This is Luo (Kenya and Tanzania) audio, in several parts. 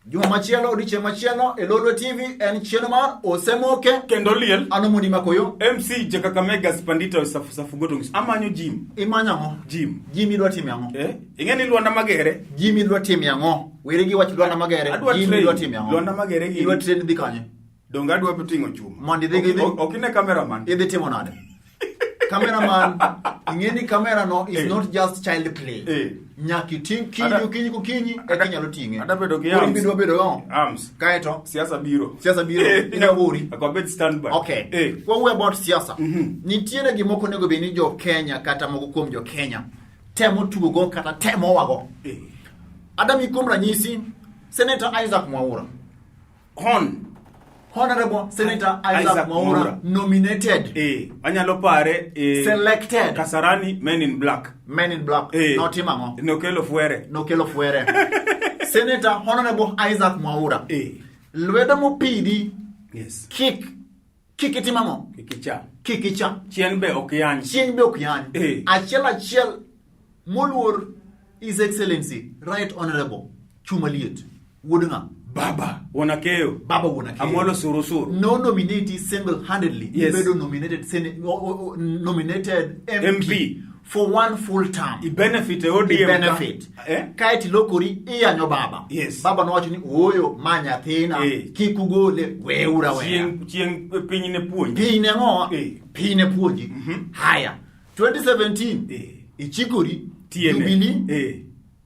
Juma machielo, odiechieng' machielo e Lolwe TV en chenro mar Osemoke kendo liel. Ano mondi makoyo. MC Jakakamega Spandita Safu Safu Gotongis. Amanyo Jim. Imanyo ang'o? Jim. Jim idwa timo ang'o? Eh? Ing'e ni Lwanda Magere. Jim idwa timo ang'o? Weri gi wach Lwanda Magere. Adwa Jim train. idwa timo ang'o? Lwanda Magere gi. Idwa train dhi kanye? Donge adwa ting'o chuma. Mondo idhi gi- Ok ine cameraman. Idhi timo nade? Cameraman, ing'e ni camera no is Eh. not just child play. Eh. Nyaka iting' kinyi Ada- okinyi kokinyi eka inyalo ting'e. Ada bedo gi Koro arms. idwa bedo go. Arms. Kaeto Siasa biro. Siasa biro. Eh, Idwa gori. Ako abed standby. Okay. Eh. Wawuoyo about siasa. Nitiere gimoko onego bed ni jo Kenya kata moko kuom jo Kenya temo tugogo kata temo wago. Eh. Adami kuom ranyisi Senator Isaac Mwaura. Hon. Honorable Senator Isaac, Isaac Mwaura, Mwaura. nominated, Eh. Anyalo pare. Eh, selected, Kasarani Men in Black. Men in Black. Eh. Notimo ang'o? Nokelo fwere. Nokelo fwere. Senator Honorable Isaac Mwaura. Eh. Lwedo mopidi Yes. kik kik itim ang'o? Kik icha. Kik icha. Chien be ok yany. Chieng' be ok yany. Eh. Achiel achiel moluor His Excellency Right Honorable Chuma Liet wuod ng'a? Baba. Wuon Akeyo. Baba wuon Akeyo. Amolo suru suru. No nominate single-handedly. Yes. Ibedo nominated, nominated MP, MP. for one full term. I benefit e ODM. ka. Benefit. Eh? Kae tilokori iyanyo baba. Yes. Baba nowacho ni ooyo ma nyathina Eh. kik ugole weura weya. Chieng' chieng' piny ne puonji. Piny ne ang'owa? Eh. Piny ne puonji. Haya. 2017 Eh. ichikori Tiene. Jubilee Eh.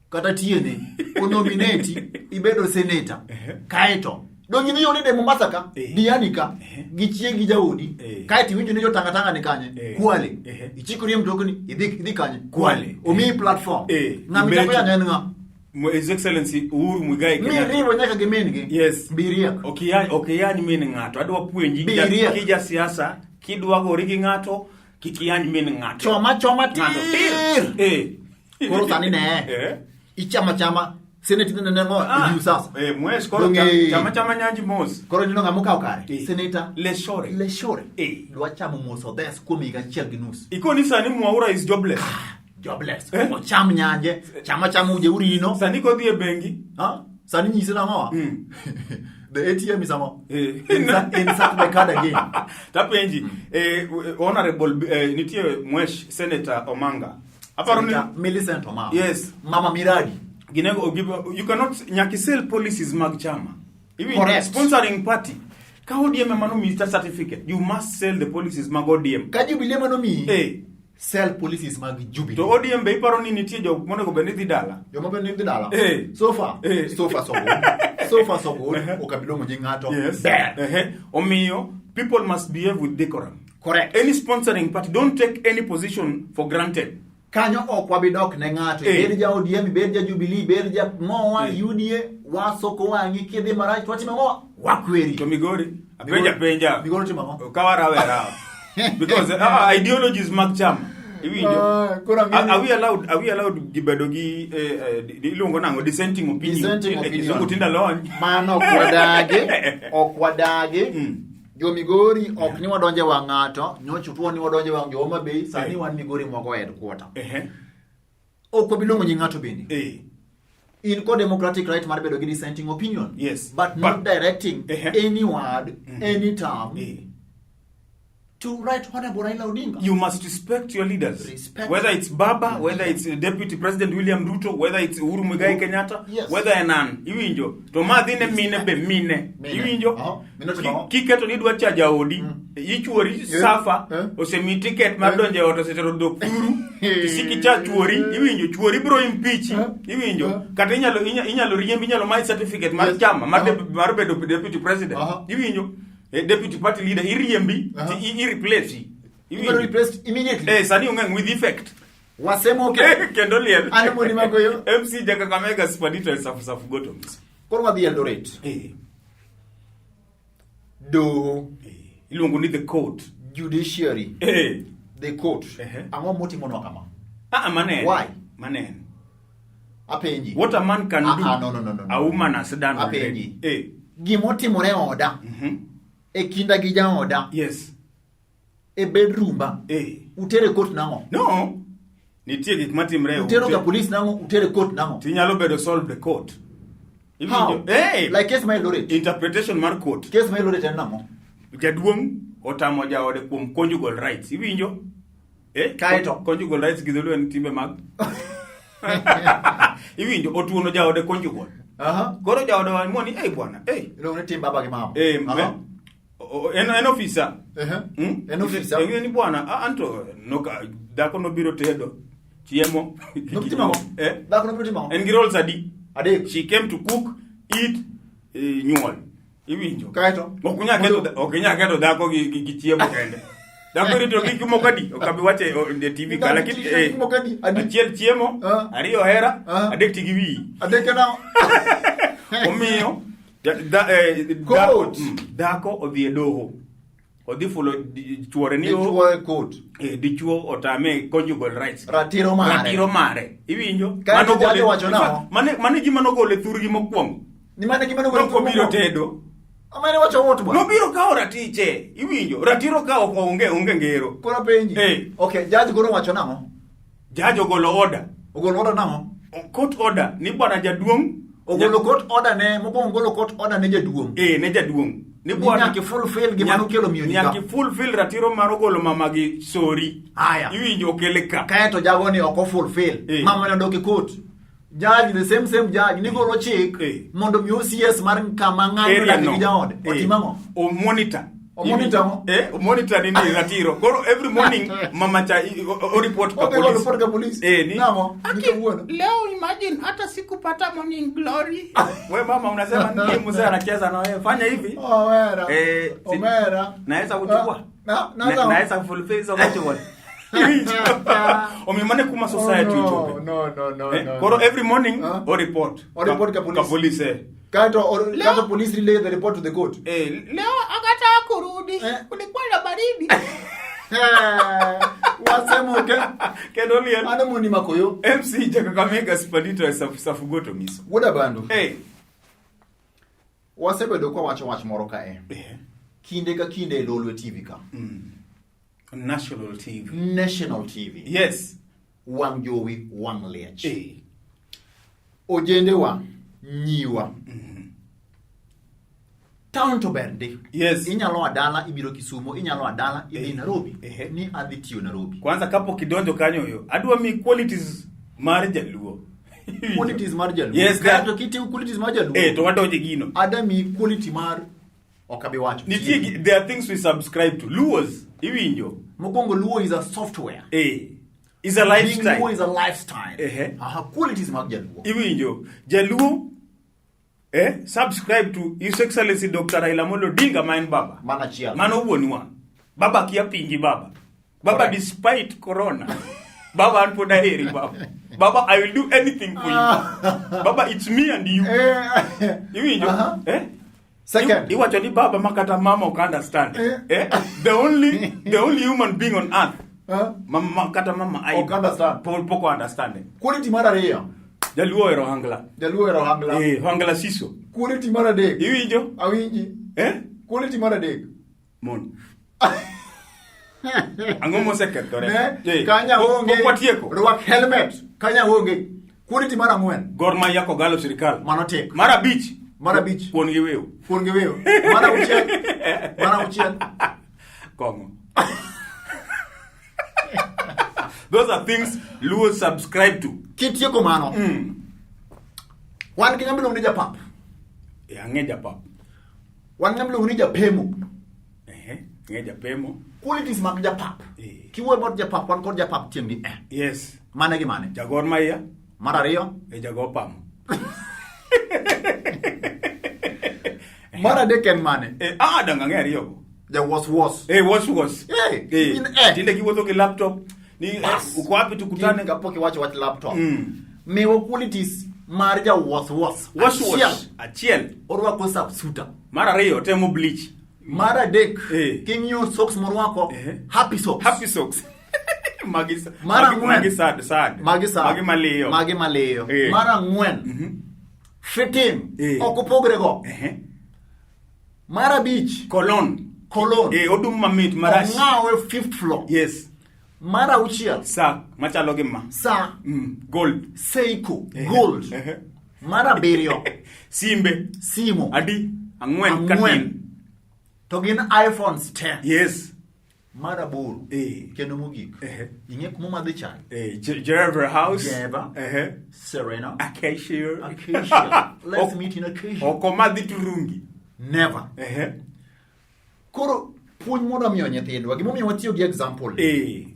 kata tiene onominate ibedo seneta kaeto donge idhi yoni de Mombasa ka Eh. Diani ka gi chiegi jaodi Eh. kaeto iwinjo ni jotangatanga ni kanye Eh. Kwale Eh. ichikori e mtokni idhi idhi kanye Kwale. omiyi platform Eh. ng'ama ichako Ibeto. yanyo en ng'a His Excellency Uhuru Muigai Kenyatta. miriwo nyaka gi min gi Yes. biriek Ok iyany ok iyany min ng'ato. Adwa puonji Be riek. kija siasa kidwa gori gi ng'ato kik iyany min ng'ato. Choma choma Ng'ato tir. Eh. Koro sani ne. Eh. Ichama chama senate ne ne ngo Ah. idiu sasa. Eh, mwesh koro Donge- chama chama nyanji mos. Koro nino ng'ama okawo kare. Eh. Senator Leshore. Leshore. Eh. Dwa chamo mos odhes kuom higa achiel gi nus. Ikoni sani Mwaura is jobless. Jobless. Eh. Ocham nyanje, chama chama ujeurino. Sani kodhi e bengi. Ha? Sani nyise nang'owa? The ATM is ang'o? Eh. Insert the card again. Tapenji, honorable nitie mwesh Senator Omanga. Aparo ni Senator Millicent Omanga. Yes. Mama Miradi. ginego you cannot nyaka sell policies mag chama. Even Correct. sponsoring party. Ka ODM ema nomiyi certificate, you must sell the policies mag ODM. Ka Jubilee ema nomiyi, Eh. sell policies mag Jubilee. To ODM be iparo ni nitie jok monego bed ni dhi dala. Joma be ni dhi dala. Eh. So far, Eh. so far so good. So far so good. Ok abi luongo nying ng'ato. Yes. Ber. Ehe. Omiyo, people must behave with decorum. Correct. Any sponsoring party, don't take any position for granted. Kanyo ok wabi dok ne ng'ato. Eh. Ibed ja ODM, ibed ja Jubilee, ibed ja Moa, Eh. UDA, wasoko wang'i kidhi marach to watimo ang'o? Wakweri. To Migori, apenja penja. Migori timo ang'o? Ka warawe rawa. Because ideologies mag chama. Iwinjo? Ah, koro ang'e ni- Are we allowed gi bedo gi iluongo nang'o dissenting opinion? Dissenting opinion. Kizungu tinda lony. Mano ok wadagi, ok wadagi. Jo Migori ok ni wadonje wang' ng'ato, nyocha utuo ni wadonje wang' jo Homa Bay, sani Eh. wan Migori moko e headquarter. Ehe. Ok wabi luongo nying ng'ato bende. Eh. In kod democratic right mar bedo gi dissenting opinion. Yes. But not directing Ehe. any word, any term to Right Honorable Raila Odinga. You must respect your leaders. Respect. Whether it's Baba, whether it's Deputy President William Ruto, whether it's Uhuru Muigai Kenyatta, Yes. whether enan, iwinjo. To ma dhine mine be mine. Mine. Iwinjo. Aha. Mine otimo ang'o? Kiketo ni idwa cha jaodi, ichuori Yeah. safa, Eh. osemiyi ticket mar Eh. donjo e ot osetero dhok furu. Tisiki cha chuori, iwinjo, chuori biro impeach, Eh. iwinjo. Eh. Kata inyalo riembi, inyalo mayi certificate mar Yes. chama mar, Aha. mar bedo deputy president. Aha. Iwinjo. Deputy party leader iriembi, Aha. ti i replace. Ibiro replaced immediately. Sani onge with effect. Wasemoke. Kendo liel. An Moni Magoyo. MC Jakakamega Spadito Safu Safu Gotoms. Koro wadhi Eldoret. Doho. Iluongo ni the court. Judiciary. The court. Ehe. Ang'o motimonwa kama? Ah, manen. Why? Manen. Apenji. What a man can Ah, do. ah, no, no, no, no, no. A woman has done Apenji. already. Gimotimore e oda. E kinda gi jaoda. Yes. E bedroom ba. Utere court nang'o? No. Nitie gik matimre e Utero ute. ga police nang'o? Utere court nang'o? Tinyalo bedo solved e court. How? Iwinjo? Eh, Like case ma Eldoret. Interpretation mar court. Case ma Eldoret en nang'o? Jaduong' otamo jaode kuom conjugal rights. Iwinjo? Eh, Kaeto. Conjugal rights gi dholuo en timbe mag Iwinjo otuono jaode conjugal. Aha. Koro jaode wamuoni, "Ei bwana, ei." Iluongo ni tim baba gi mama. Eh, Aha. en ofisa. Ehe. Mm? En ofisa. Ing'e ni bwana, anto noka dhako nobiro tedo chiemo. Nobiro timo ang'o? Eh? Dhako nobiro timo ang'o? En gi roles adi? Adek. She came to cook, eat, nyuol. Iwinjo? Kaeto? Ok inyal ketho dhako gi chiemo kende. Dhako irito gi gik moko adi? Ok abi wacho e TV ka, Dhako lakini irito gik moko adi? Adi? Achiel chiemo, Ah. ariyo hera, Ah. adek ti gi wiyi. Adek en ang'o? Omiyo Court. dhako odhi e doho. Odhi fulo chuore ni Dichuo e court. Dichuo otame conjugal rights. Ratiro mare. Ratiro mare. Iwinjo? Kaeto Mano jaji gole- owacho In nang'o? fact, mane gima nogole thurgi mokwongo. Ni mane gima nogole Nok obiro tedo. Amane wacho wot bwana. Nobiro kawo ratiche. Iwinjo? Ratiro ka ok onge ngero. Koro penji. Eh. Okay, judge koro wacho nang'o? Judge ogolo order. Ogolo order nang'o? Court order ni bwana jaduong'. Ogolo court order ne, mokwongo ogolo court order ne jaduong'. Ne jaduong'. Ni Ni bwana nyaka fulfill gima nokelo miyo ni ka. Nyaka fulfill ratiro mar ogolo mama gi sori. Haya. Iwinjo okele ka. Kaeto jago ni ok fulfill. Mama ne odok e court. Judge, the same judge, ni golo chik mondo mi OCS mar kama ng'ani Area odak no. gi jaode. Otim ang'o? O monitor. O monitor ang'o? O monitor ni ratiro. Koro every morning mama cha o report ka Odhi go police. report ka police. Ni. Nang'o? Ni Aki, kawuono. leo imagine hata sikupata morning glory. We mama unasema nini mzee anacheza na wewe? Fanya hivi. Omera. Omera. Naweza kuchukua. Naweza Naweza fulfill hizo kitu. Omiyo mane kuma society Oh, no, ochope. no, no, no, no, Koro no. every morning Huh? o report. O report ka police. Ka police. Kaeto kaeto police relay the report to the court. Leo akataka kurudi. Kulikuwa na baridi. Wasemoke. Kendo liel. Mano moni makoyo. MC Jakakamega Spadito e Safugoto Miso. Wuoda Bandu. Wasebedo kwa wacho wach moro kae. Kinde ka kinde e Lolwe TV ka. National TV. National TV. Yes. Wang' jowi, wang' liech. Ojendewa, nyiwa. Town to ber ndi. Yes. Inyalo a dala ibiro Kisumo, inyalo a dala idhi Nairobi. Ni adhi tiyo Nairobi. Kwanza kapok idonjo kanyo yo, adwa mi qualities mar jaluo. Qualities mar jaluo. Yes, Kaeto kitiyo qualities mar jaluo. To wadonje gino. Adami quality mar ok abi wacho. Nitie there are things we subscribe to. Luos, iwinjo. Mokwongo Luo is a software. Is a lifestyle. Being Luo is a lifestyle. Aha, qualities mag jaluo. Iwinjo. Jaluo, subscribe to His Excellency Dr. Raila Amolo Odinga ma en baba. Mano achiel. Mano wuonwa. Baba kia pingi baba. Baba Correct. despite corona. Baba an pod aheri baba. Baba I will do anything for you. Baba it's me and you. Iwinjo? Second. Iwacho ni baba makata mama ok understand. The only human being on earth. Mama kata mama ai. Ok understand. Pok understand. Quality mar ariyo. Jaluo ohero hangla. Jaluo ohero hangla. Hangla siso. Quality mar adek. Iwinjo? Awinji. Quality mar adek. Mon. Ang'o mosekethore? Ne? Kanya onge. Pok watieko. Rwak helmet. Kanya onge. Quality mar ang'wen. Gor Mahia kogalo sirikal. Mano tik. Mar abich. Mar abich. Kuon gi wiu. Kuon gi wiu. Mar auchiel. Mar auchiel. Kong'o. Those are things Luo subscribe to. Kitieko mano. Wan gi ng'ama iluongo ni japap. Ang'e japap. Wan ng'ama iluongo ni japemo. Ang'e japemo. Qualities mag japap. Kiwuoyo about japap, wan kod japap tieng' ni e. Yes. Mane gi mane? Jagor Mahia. Mar ariyo. Jago pamo. Mar adek en mane? Dong' ang'e ariyo go. Ja was was. Was was. In e. Tinde giwuotho gi laptop. Ni, Bas. uko wapi tukutane? Kapok iwacho wach laptop. Miwa qualities mar ja was was. Was was. Achiel. Achiel. Orwako sapsuta. Mar ariyo temo bleach. Mar adek, king'iyo socks morwako, happy socks. Happy socks. Magi Mar ang'wen. magi sad, sad. Magi sad. Magi maliyo. Magi maliyo. Mar ang'wen. Fitting. Ok opogre go. Mar abich. Cologne. Cologne. Odum mamit marash. Ong'awe fifth floor. Yes. Mar auchiel. Sa, machalo gi ma. Sa. Gold. Seiko. Gold. Mar abiriyo, Simbe simu adi ang'wen Ang'wen. katin. To gin iPhones te. Yes. Mar aboro Eh. kendo mogik. Ehe. Ing'e kuma madhi chai? Jerver House. Jeva. Serena. Acacia. Acacia. Let's meet in Acacia. Ok omadhi turungi. Never. Koro puonj mondo miyo nyithindwa gimomiyo watiyo gi example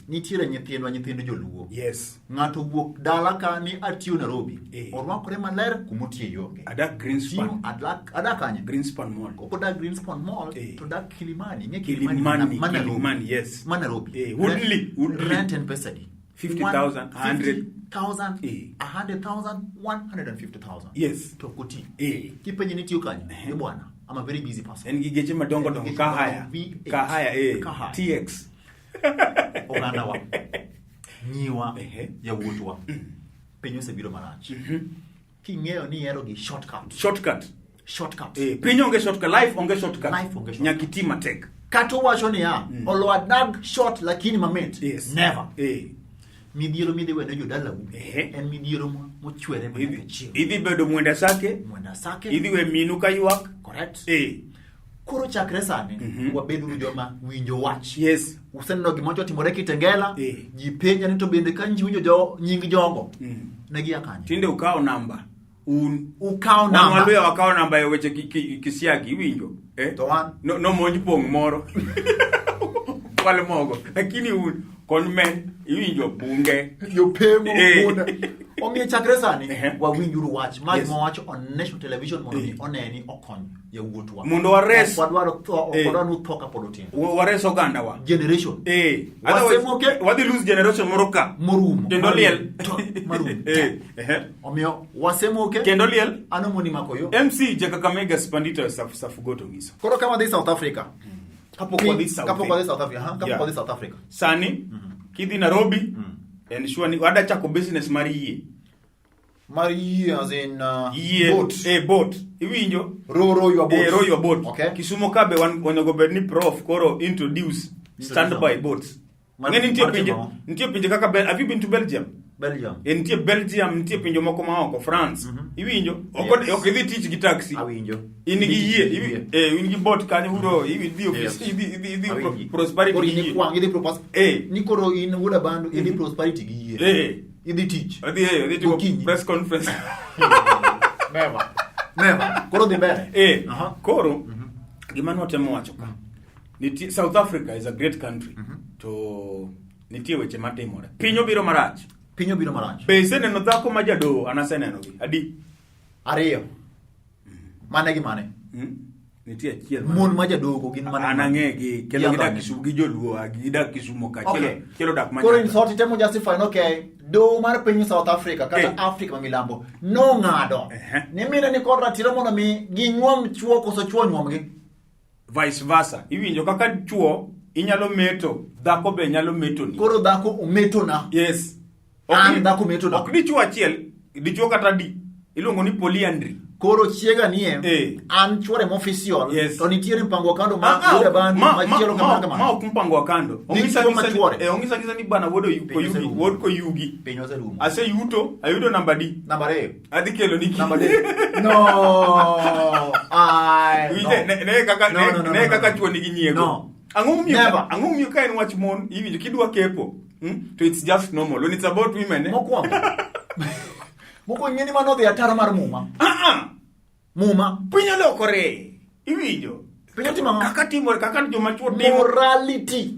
nitiere nyithindwa nyithind joluo. Yes. Ng'ato wuok dala ka ni atiyo Nairobi. Eh. Orwakore maler kumotiye onge. Adak Greenspan. Tiyo adak kanye? Greenspan Mall. Ok odak Greenspan Mall to dak Kilimani. Ing'e Kilimani, ma Nairobi. Kilimani, yes. Ma Nairobi. Woodley, Woodley. Rent en pesa di? 50,000, 100. 50,000, Eh. 100,000, 150,000. Yes. To ok oti. Eh. Kipenje ni tiyo kanye? Ni bwana, I'm a very busy person. En gi geche madongo En gi dongo geche Kahaya. madongo, V8. Kahaya Kahaya. TX. Ogandawa. Nyiwa, Ehe. yawuotwa. Piny osebiro marach. King'eyo ni ihero gi shortcut. Shortcut. Shortcut. Piny onge shortcut, life onge shortcut. Life onge shortcut. Nyaka iti matek. Kata owacho niya, olo adag short lakini mamit. Yes. Never. Eh. Midhiero midhi wene jodalau Ehe. en midhiero mochwere ma nyaka chieng'. Idhi bedo mwenda sake, Mwenda sake. idhi we minu ka ywak. Correct. Eh. Koro chakre sani, wabeduru joma winjo wach. Yes. Useneno gima otimore Kitengela, Eh. ji penja ni to bende ka ji winjo nying jogo, ne gia kanye? Tinde ukawo namba. Un. Ukawo Wan namba. Waluya wakawo namba e weche kisiagi iwinjo. Eh? To wan? No, nomonj pong' moro. Kwal mogo. Lakini un kon men iwinjo bunge. Jopemo Eh. bunda. Omiyo chakre sani, Ehe. wawinjuru wach. Ma Yes. gima wacho on national television mondo mi Eh. oneni okony yawuotwa. Mondo wares. Ok wadwaro tho, ok Eh. wadwaro ni utho kapod utin. Wares oganda wa. Generation. Eh. Wasemoke. Otherwise, wadhi lose generation moro ka. Morumo. Kendo liel. To, marumo. Eh. Ehe. Omiyo wasemoke. Kendo liel. Ano moni mako yo. MC Jakakamega Spandita Safugoto ngiso. Koro kama dhi South Africa. Kapok wadhi South. Kapok wadhi South Africa, ha? Kapok Yeah. wadhi South Africa. Sani kidhi Nairobi en sure ni wada chako business mar yie. Mar yie as in Yie boat. Eh, boat. Iwinjo? Row, row your boat. Eh, row your boat. Okay. Kisumu ka be wan onego bed ni prof koro introduce standby boats. Ng'eni nitie Mar pinje timo ang'o? nitie pinje kaka have you been to Belgium? Belgium. Eh, nitie Belgium, nitie pinje moko ma oko, France. Iwinjo? Ok Yes. ok idhi tich gi taxi. Awinjo. In gi yie, Yie. in gi boat kanyo uro, idhi office, Yes. idhi Awinji. prosperity Koro gi in yie. ikwang', idhi propos- Eh. Ni koro in wuod Abandu, idhi prosperity gi yie. Eh. Idhi tich. Adhi timo Gokinyi. press conference. Never. Never. Koro dhi mbele. Eh, Aha. koro gima nwatemo wacho ka nitie South Africa is a great country to nitie weche matimore piny obiro marach Piny obiro marach. be iseneno dhako ma jadoho an aseneno gi adi Ariyo. Mane gi mane? Nitie achiel Mon ma jadogo gin mane? an ang'e gi kendo Gi gidak ang'e? Kisumu gi joluo ah, gidak Kisumu ka Okay. chielo chielo dak Koro in Manyata sort itemo justify no okay, doho mar piny South Africa kata Eh. Africa ma milambo nong'ado Ehe. ni mine ni kod ratiro mondo mi ginyuom chuo koso chuo nyuomgi. Vice versa iwinjo kaka chuo inyalo meto dhako be nyalo metoni Koro dhako ometona. yes An dhako metona. ok dichuo achiel dichuo kata di iluongo ni polyandry Koro chiega nie Eh. an chuore mo official Yes. to nitiere mpango wa kando ma Ah, ah, wuod Abandu machielo kamano ma kamano. ok mpango wa kando Dichuo Ong'isa ma ang'isa ni- chuore. eh, ong'isa ang'isa ni bana wuod Piny koyugi oserumo. wuod koyugi Piny oserumo. aseyuto ayudo namba di Namba ariyo. adhi kelo ni Namba adek. No. Ai. Winje, no. ne kaka No, ne, no, no, ne no, kaka no. chuo nigi nyiego No. ang'o momiyo Never. ang'o momiyo ka en wach mon iwinjo kidwa kepo to it's just normal when it's about women eh? Mokwongo. Mokwongo ing'e ni mano odhi ataro mar muma. ah, ah, Muma. piny olokore iwinjo Piny otimo ang'o? kaka timore kaka joma chuo timo Morality.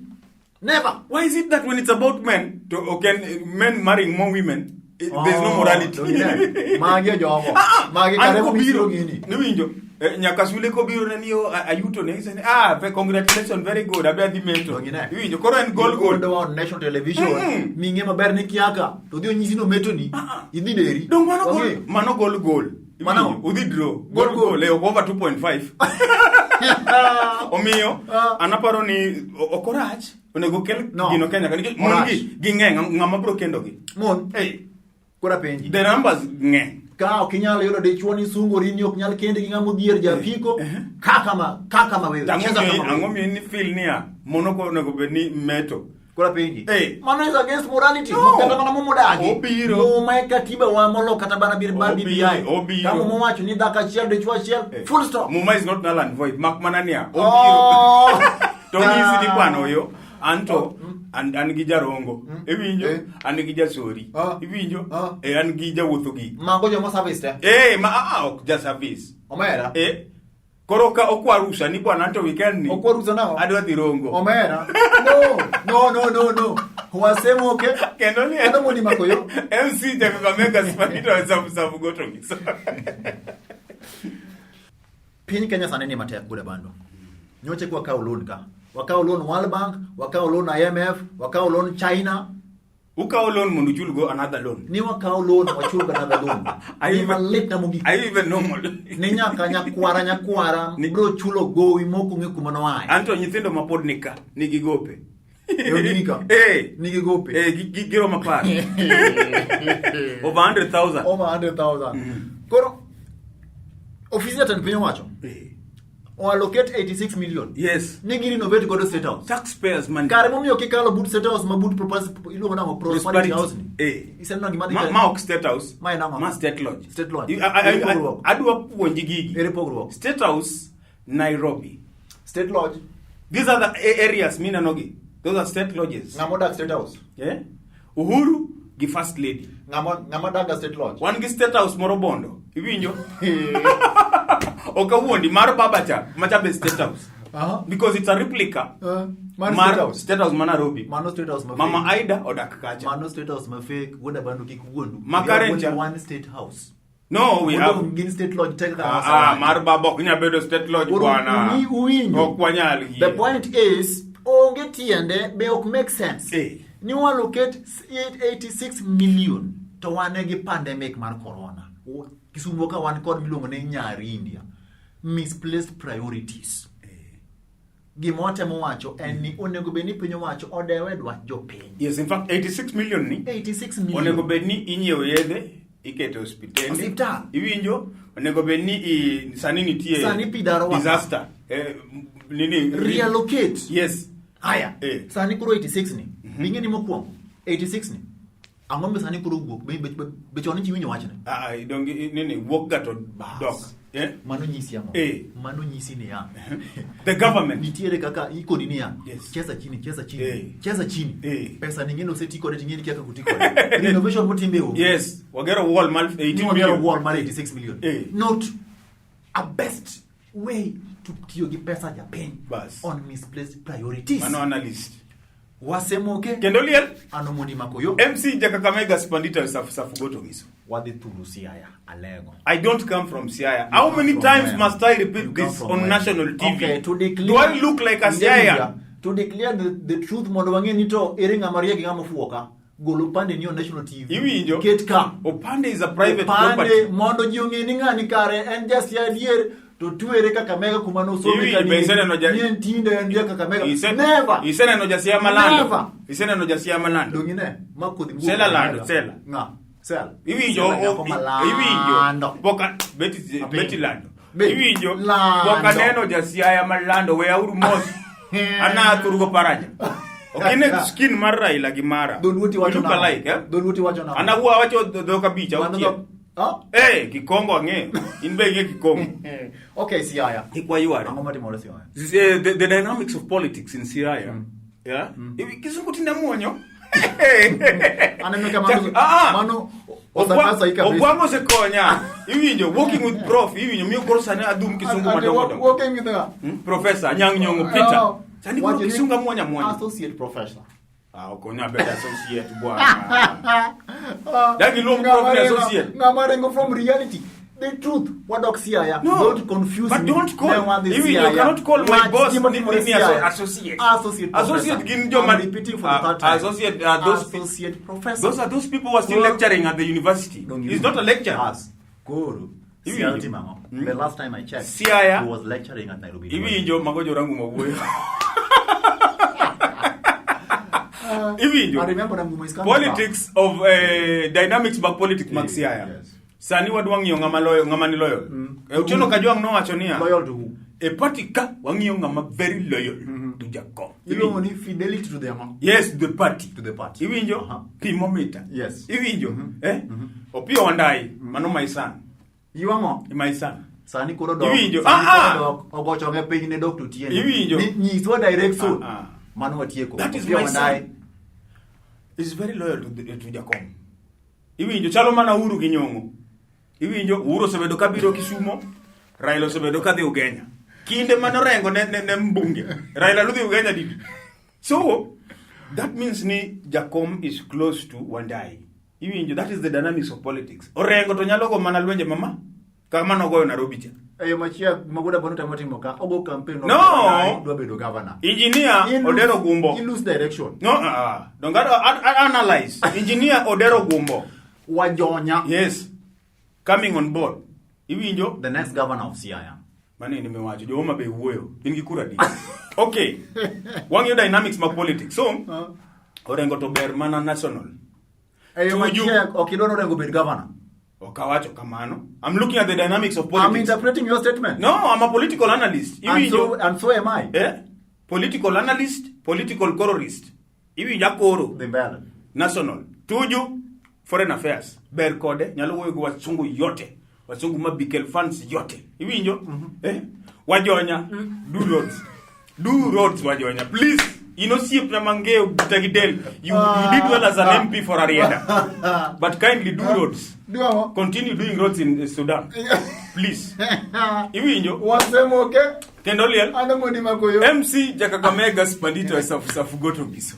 Never. why is it that when it's about men to okay, men marrying more women there's no Oh, morality to gine. Magi e jogo. Ah, ah, Magi an kare kobiro momisiro gini. niwinjo nyaka sule kobiro ne ni oh, ayuto ne gisene ah congratulations very good abe adhi meto To gine. iwinjo koro en goal goal Iwuondo on national television. Ming'e maber ni kiaka. To dhi onyisi nometoni. Idhi deri. dong mano goal Wang'eyo. mano goal goal Mano? Iwinjo? udhi draw Goal, goal goal. goal eh, ok over 2.5 omiyo Ah. an aparo ni ok orach onego kel No. gino Kenya ka nikech mon Orach. gi ging'eny ng'ama biro kendogi Mon. hey, Koro apenji. the numbers ng'eny Ka ok inyal yudo dichuo ni sungori ni ok nyal kendi gi ng'ama odhier japiko. Kaka ma kaka ma wewe. To ang'o Cheza miyo kama ang'o wewe. miyo ni feel niya mon ok onego bed ni meto Koro Koro apenji. Eh. Mano is against morality. No. Kata mana Muma odagi. Obiro. Muma e katiba wa molo kata bana bir mar Obiro, BBI. obiro. Ka Muma owacho ni dhako achiel dichwo achiel. Eh. Full stop. Muma is not null and void. Mak mana niya. Obiro. Oh. To ng'isi ni kwano yo. Anto an gi jarongo. Iwinjo? Eh. An gi jasori. Ah. Iwinjo? Ah. Eh, an gi jawuotho gi. Mago joma service te. Eh, ma ah, ok ja service. Omera. Eh. Koro ka okwa rusa ni bwana anto weekend ni. Okwa rusa nang'o? Adwa dhi Rongo. Omera. No. No, no, no, no. Wasemoke. Kendo ni Kendo mondi mako yo. MC ja Kakamega Spanito sabu sabu goto ngiso. Piny Kenya sani ni matek buda bando. Nyocha kwa wakawo loan ka. Wakawo loan World Bank, wakawo loan IMF, wakawo loan China. Ukawo loan mondo uchul go another loan. Ni wakawo loan wachul go another loan. Are Ni you malit na mogik. Are you even normal? Ni nyaka nyakwara nyakwara bro chulo gowi mok ong'e kuma noaye. Anto nyithindo ma pod nika nigi gope. E odini ka? Eh. Nigi gope. Eh, giromo apar. Over 100,000. Over 100,000. Koro ofisi jatend piny owacho Eh. o allocate 86 million. Yes. Ni gi renovate godo State House. Taxpayers money. Kare momiyo kikalo but State House ma but iluongo nang'o Prosperity House ni. Eh. Iseneno gima dhi Ma, ka- ma ok State House. Ma en ang'o? Ma State Lodge. State Lodge. I, Ere pogruok? Adwa puonji gigi. Ere pogruok? State House, Nairobi. State Lodge. These are the areas minenogi. Those are state lodges. Ng'ama odak State House. Yeah? Uhuru gi First Lady. Ng'ama ng'ama dak ga State Lodge. Wan gi State House moro Bondo. Iwinjo? Ok awuondi mar baba cha, macha be State House. Aha. Because it's a replica. Mar State House. State House ma Nairobi. Mano State House ma Mama fake. Aida odak kacha. Mano State House ma fake. Wuoda Bandu kik wuondu. Ma We have Karen only cha. one State House. No, we have Modong' gin State Lodge tek kaka Ah, ah, mar baba ok nyal bedo State Lodge Koro bwana. uwinjo. Ok wanyal yie. The point is, onge tiende be ok make sense. Eh. Ni wallocate 86 million to wan gi pandemic mar corona. Kisumu ka wan kod miluongo ni nyar India. Misplaced priorities. Gima watemo wacho en ni onego bed ni piny owacho odewe dwach jopiny. Yes, in fact 86 million ni 86 million. onego bed ni inyiewo yedhe iketo e osiptende. Osiptal. Iwinjo? Onego bed ni sani nitie Sani pi daro wa. disaster. Eh, nini? Reallocate. Yes. Haya. Eh. Sani koro 86 ni. Ing'e ni mokwongo 86 ni. Ang'o ma sani koro wuok? Be chon iwinjo wachne? Ah, donge nini wuok ga to dok. Eh? Mano nyisi ang'o? Eh. Mano nyisi niya. The government. Nitiere kaka ikoni niya. Yes. Cheza chini, cheza chini. Eh. Cheza chini. Eh. Pesa nyingine oseti kode ting'eni kaka kuti kode. Renovation motimbe onge. Yes, wagero wall mar 18 Ni wagero million. wall mar 86 million. Eh. Not a best way to tiyo gi pesa japiny Bas. on misplaced priorities. Mano analyst. Wasemoke. Kendo liel Ano mondi makoyo. MC Jakakamega Spandita Safu Safu Goto Ngiso. Wadhi thuru Siaya, Alego. I don't come from Siaya. How come many from times where? must I repeat You come this from on where? national TV? Okay, to declare, Do I look like a Siaya? To declare the truth mondo wang'e ni to ere ng'ama riek gi ng'ama ofuwo ka. Gol opande ni on national TV. Iwinjo? Ket ka. Opande is a private Opande property. mondo ji ong'e ni ng'ani kare en ja Siaya adier to twere Kakamega kuma nosome Iwinjo, be iseneno ja- ni en tinde en ja Kakamega. Never. Iseneno ja Siaya malando. Never. Iseneno ja Siaya malando. Dong ine, ma kodhi wuok Sela lando, Kakamega. sela. Ng'a? Sela. Iwinjo, Sela nyako iwinjo. malando. Pok Betty Apingo. Betty lando. Betty Iwinjo. lando. Pok aneno ja Siaya malando we auru mos. Ana athurugo paranya. Ok ine skin mar Raila gi mara. Dholuo ti wacho We look nang'o? alike, eh? Dholuo ti wacho nang'o? An awuo awacho dhok abich Mano auchiel. Ah? Eh, Kikongo ang'eyo. In be ing'e Kikongo. Okay, Siaya. Kik wayware. Ang'o matimore Siaya? The dynamics of politics in Siaya. Yeah? Kizungu tinde muonyo. Aneno ka mano Ah, ah. mano osakasa hii kabisa. Ogwang' osekonya. Iwinjo, working with prof, iwinjo, miyo koro sani adhum kisungu Ati madongo dongo. Working with the Professor Anyang' Nyong'o Peter. Oh. Sani koro Wacho ni kisungu amuonya muonya. Associate professor. Ah, ok onya bedo associate bwana. Dagi luong prof ni associate. Ng'ama ringo from reality. The truth, wadok Siaya. No. Don't confuse But me. don't call. Ne wadhi Even you Siaya. cannot call my Wach boss gima ni, timore ni, ni Siaya. associate. Associate professor. Associate gin joma I'm repeating for the third time. Associate are those Associate professor. Those are those people who are still Koro- lecturing at the university. Don't It's not a lecture. As. Koro. Iwinjo. Siaya timo ang'o? The last time I checked, Siaya. he was lecturing at Nairobi. Iwinjo mago jorangu mawuoyo. Iwinjo. I remember Rangumo is coming back. Politics of dynamics mag politics mag Siaya. Yes. Sani wadwa ng'iyo ng'ama loyo ng'ama ni loyal. Otieno Kajwang' nowacho niya. Loyal to who? E party ka wang'iyo ng'ama very loyal. to Jakom. Iluongo ni fidelity to the ang'o? Yes, the party. To the party. Iwinjo? Aha. Pimometer. Yes. Iwinjo? Eh? Opiyo Wandayi, mano my son. Iwang'o? My son. Sani koro dok. Iwinjo? Sani Ah, ah. koro dok. Ogochonge piny ne Dr. Otieno. Iwinjo? Ni nyiswa direction. Ah, ah. Mano watieko. That is Opiyo my Wandayi. son. Is very loyal to Jakom. Iwinjo chalo mana Uhuru gi Nyong'o. Iwinjo Uhuru osebedo kabiro Kisumo, Raila osebedo kadhi Ugenya. Kinde mane Orengo ne mbunge, Raila nodhi Ugenya didi. So that means ni Jakom is close to Wandayi. Iwinjo that is the dynamics of politics. Orengo to nyalo go mana lwenje mama kama nogoyo Nairobi cha. E yo machielo Magoda Bono temo timo ka ogo campaign No. dwa bedo governor. Engineer Odero Gumbo. In lose direction. No, don't gotta analyze. Engineer Odero Gumbo. Wajonya. Yes. Coming on board. Iwinjo? The next governor of Siaya. Mane ni mewacho jo Homa Bay wuoyo. In gi kura di. Okay. Wang'iyo dynamics mag politics. So, Orengo to ber mana national. E yo Tuju. machiek ok idwa ni Orengo bed governor. Ok awacho kamano. I'm looking at the dynamics of I'm politics. interpreting your statement. No, I'm a political analyst. And so, Iwinjo? and so am I. Eh? Political analyst, political colorist. Iwinjo akoro. Dhi mbele. National. Tuju, foreign affairs. Ber kode, nyalo wuoyo gi wasungu yote. Wasungu ma Bikel fans yote. Iwinjo? Eh? Wajonya, do roads. Do roads, Wajonya. Please. In osiepna mang'eyo buta gi del. You did well as an MP for Arieda. But kindly do roads. Duomo. Continue doing roads in Sudan. Please. Iwinjo? Wasemoke. Kendo liel. Ano modi makoyo. MC Jakakamega Spandito Safu Safu Goto Giso.